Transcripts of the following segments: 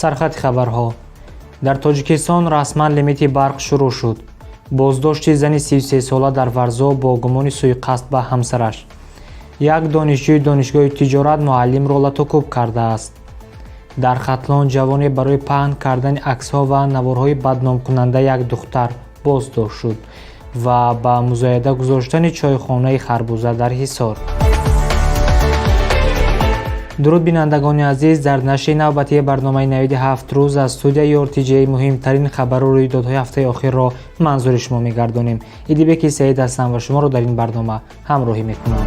Сархати хабарҳо: дар Тоҷикистон расман лимити барқ шурӯъ шуд. Боздошти зани 33сола дар Варзоб бо гумони суиқасд ба ҳамсараш. Як донишҷӯи донишгоҳи тиҷорат муаллимро латукӯб кардааст. Дар Хатлон ҷавоне барои паҳн кардани аксҳо ва наворҳои бадномкунанда як духтар боздошт шуд ва ба музояда гузоштани чойхонаи харбуза дар Ҳисор. Дуруд, бинандагони азиз! Дар нашри навбатии барномаи «Навиди ҳафт рӯз» аз студияи РТЖ муҳимтарин хабару рӯйдодҳои ҳафтаи охирро манзури шумо мегардонем. Идибеки Саид ҳастам ва шуморо дар ин барнома ҳамроҳӣ мекунам.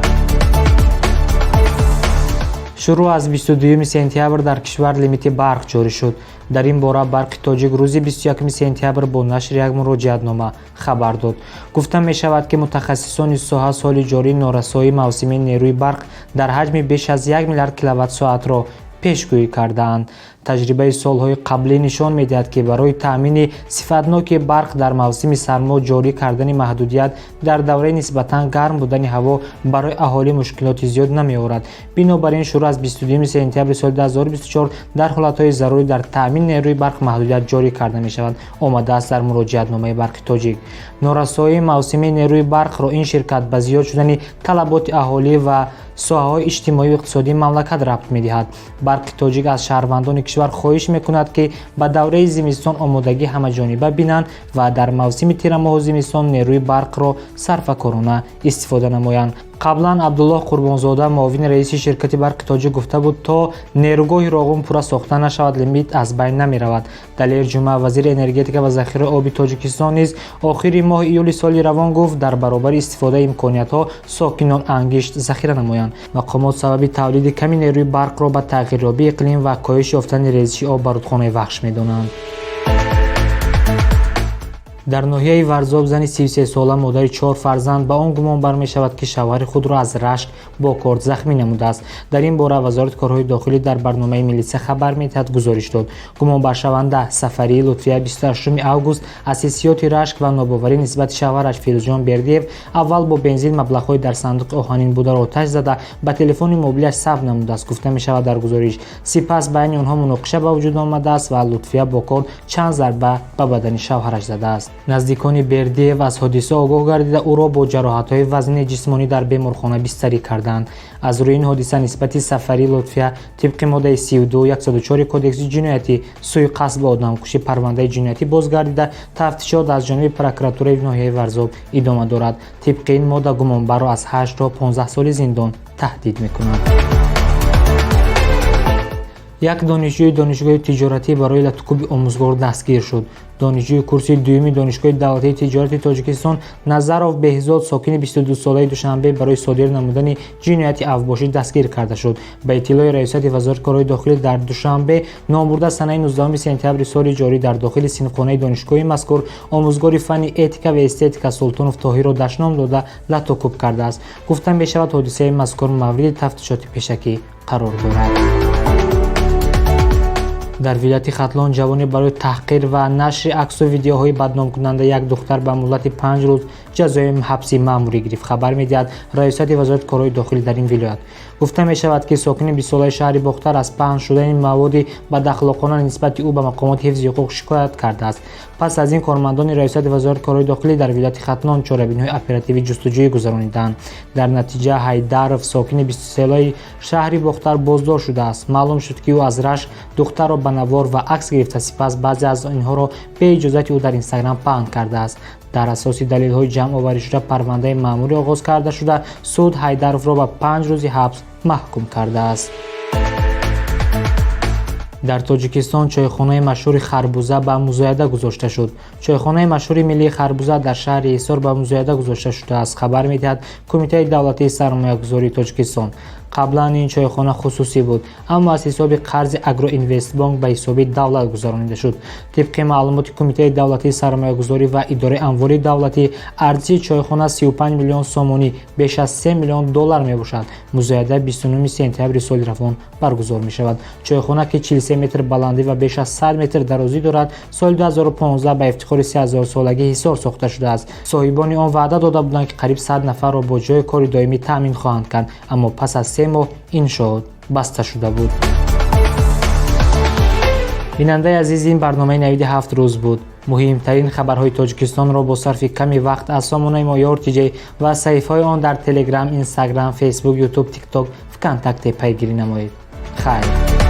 Шурӯъ аз 22 сентябр дар кишвар лимити барқ ҷорӣ шуд. Дар ин бора «Барқи Тоҷик» рӯзи 21 сентябр бо нашри як муроҷиатнома хабар дод. Гуфта мешавад, ки мутахассисони соҳа соли ҷорӣ норасоии мавсимии нерӯи барқ дар ҳаҷми беш аз 1 миллиард киловатт-соатро пешгӯӣ кардаанд. Таҷрибаи солҳои қаблӣ нишон медиҳад, ки барои таъмини сифатноки барқ дар мавсими сармо ҷорӣ кардани маҳдудият дар давраи нисбатан гарм будани ҳаво барои аҳолӣ мушкилоти зиёд намеорад. Бинобар ин, шурӯъ аз 22 сентябри соли 2024 дар ҳолатҳои зарурӣ дар таъмини нерӯи барқ маҳдудият ҷорӣ карда мешавад, омадааст дар муроҷиатномаи «Барқи Тоҷик». Норасоии мавсимии нерӯи барқро ин ширкат ба зиёд шудани талаботи аҳолӣ ва соҳаҳои иҷтимоию иқтисодии мамлакат рабт медиҳад. «Барқи Тоҷик» аз шаҳрвандони кишвар хоҳиш мекунад, ки ба давраи зимистон омодагӣ ҳамаҷониба бинанд ва дар мавсими тирамоҳу зимистон нерӯи барқро сарфакорона истифода намоянд. Қаблан Абдуллоҳ Қурбонзода, муовини раиси ширкати «Барқи Тоҷик», гуфта буд, то нерӯгоҳи Роғун пурра сохта нашавад, лимит аз байн намеравад. Далер Ҷума, вазири энергетика ва захираи оби Тоҷикистон, низ охири моҳи июли соли равон гуфт, дар баробари истифодаи имкониятҳо сокинон ангишт захира намоянд. Мақомот сабаби тавлиди ками нерӯи барқро ба тағйирёбии иқлим ва коҳиш ёфтани резиши об ба рудхонаи Вахш медонанд. Дар ноҳияи Варзоб зани 33сола, модари чор фарзанд, ба он гумон бармешавад, ки шавҳари худро аз рашк бо корд захмӣ намудааст. Дар ин бора Вазорати корҳои дохилӣ дар барномаи «Милитсия хабар медиҳад» гузориш дод. Гумонбаршаванда Сафарии Лутфия 28 август аз ҳиссиёти рашк ва нобоварӣ нисбати шавҳараш Фирӯзҷон Бердиев аввал бо бензин маблағҳои дар сандуқи оҳанин бударо оташ зада, ба телефони мобилиаш сабт намудааст, гуфта мешавад дар гузориш. Сипас байни онҳо муноқиша ба вуҷуд омадааст ва Лутфия бо корд чанд зарба ба бадани шавҳараш задааст. Наздикони Бердиев аз ҳодиса огоҳ гардида, ӯро бо ҷароҳатҳои вазнини ҷисмонӣ дар беморхона бистарӣ карданд. Аз рӯи ин ҳодиса нисбати Сафарӣ Лутфия тибқи моддаи 32 104 Кодекси ҷиноятӣ, суиқасд ба одамкушӣ, парвандаи ҷиноятӣ боз гардида, тафтишот аз ҷониби прокуратураи ноҳияи Варзоб идома дорад. Тибқи ин модда гумонбарро аз 8 то 15 соли зиндон таҳдид мекунад. Як донишҷӯи донишгоҳи тиҷоратӣ барои латукӯби омӯзгор дастгир шуд. Донишҷӯи курси дуюми Донишгоҳи давлатии тиҷорати Тоҷикистон Назаров Беҳзод, сокини 22солаи Душанбе, барои содир намудани ҷинояти авбошӣ дастгир карда шуд. Ба иттилои Раёсати Вазорати корҳои дохилӣ дар Душанбе, номбурда санаи 19 сентябри соли ҷорӣ дар дохили синфхонаи донишгоҳи мазкур омӯзгори фанни этика ва эстетика Султонов Тоҳирро дашном дода, латукӯб кардааст. Гуфта мешавад, ҳодисаи мазкур мавриди тафтишоти пешакӣ қарор дорад. Дар вилояти Хатлон ҷавоне барои таҳқир ва нашри аксу видеоҳои бадномкунанда як духтар ба муҳлати 5 рӯз ҷазои ҳабси маъмурӣ гирифт, хабар медиҳад Раёсати Вазорати корҳои дохилӣ дар ин вилоят. Гуфта мешавад, ки сокини бистсолаи шаҳри Бохтар аз паҳн шудани маводи бадахлоқона нисбати ӯ ба мақомоти ҳифзи ҳуқуқ шикоят кардааст. Пас аз ин кормандони Раёсати Вазорати корҳои дохилӣ дар вилояти Хатлон чорабиниҳои оперативӣ ҷустуҷӯӣ гузарониданд. Дар натиҷа Ҳайдаров, сокини бистусолаи шаҳри Бохтар, боздошт шудааст. Маълум шуд, ки ӯ аз рашк духтарро ба навор ва акс гирифта, сипас баъзе аз инҳоро бе иҷозати ӯ дар Инстаграм паҳн кардааст. Дар асоси далелҳои ҷамъоварӣшуда парвандаи маъмурӣ оғоз карда шуда, суд Ҳайдаровро ба 5 рӯзи ҳабс маҳкум кардааст. Дар Тоҷикистон чойхонаи машҳури харбуза ба музояда гузошта шуд. Чойхонаи машҳури миллии харбуза дар шаҳри Ҳисор ба музояда гузошта шудааст, хабар медиҳад Кумитаи давлатии сармоягузории Тоҷикистон. Қаблан ин чойхона хусусӣ буд, аммо аз ҳисоби қарзи Агроинвестбонк ба ҳисоби давлат гузаронида шуд. Тибқи маълумоти Кумитаи давлатии сармоягузорӣ ва идораи амволи давлатӣ, арзиши чойхона 35 миллион сомонӣ, беш аз 3 миллион доллар мебошад. Музояда 29 сентябри соли равон баргузор мешавад. Чойхона, ки 43 метр баландӣ ва беш аз 100 метр дарозӣ дорад, соли 2015 ба ифтихори 3000-солагии Ҳисор сохта шудааст. Соҳибони он ваъда дода буданд, ки қариб 100 нафарро бо ҷойи кори доимӣ таъмин хоҳанд кард, аммо пас аз 3 моҳ иншоот баста шуда буд. Бинандаи азиз, ин барномаи «Навиди ҳафт рӯз» буд. Муҳимтарин хабарҳои Тоҷикистонро бо сарфи ками вақт аз сомонаи мо Ёртиҷ ва саҳифаҳои он дар Телеграм, Инстаграм, Фейсбук, Ютуб, Тикток, Вконтакте пайгирӣ намоед. Хайр.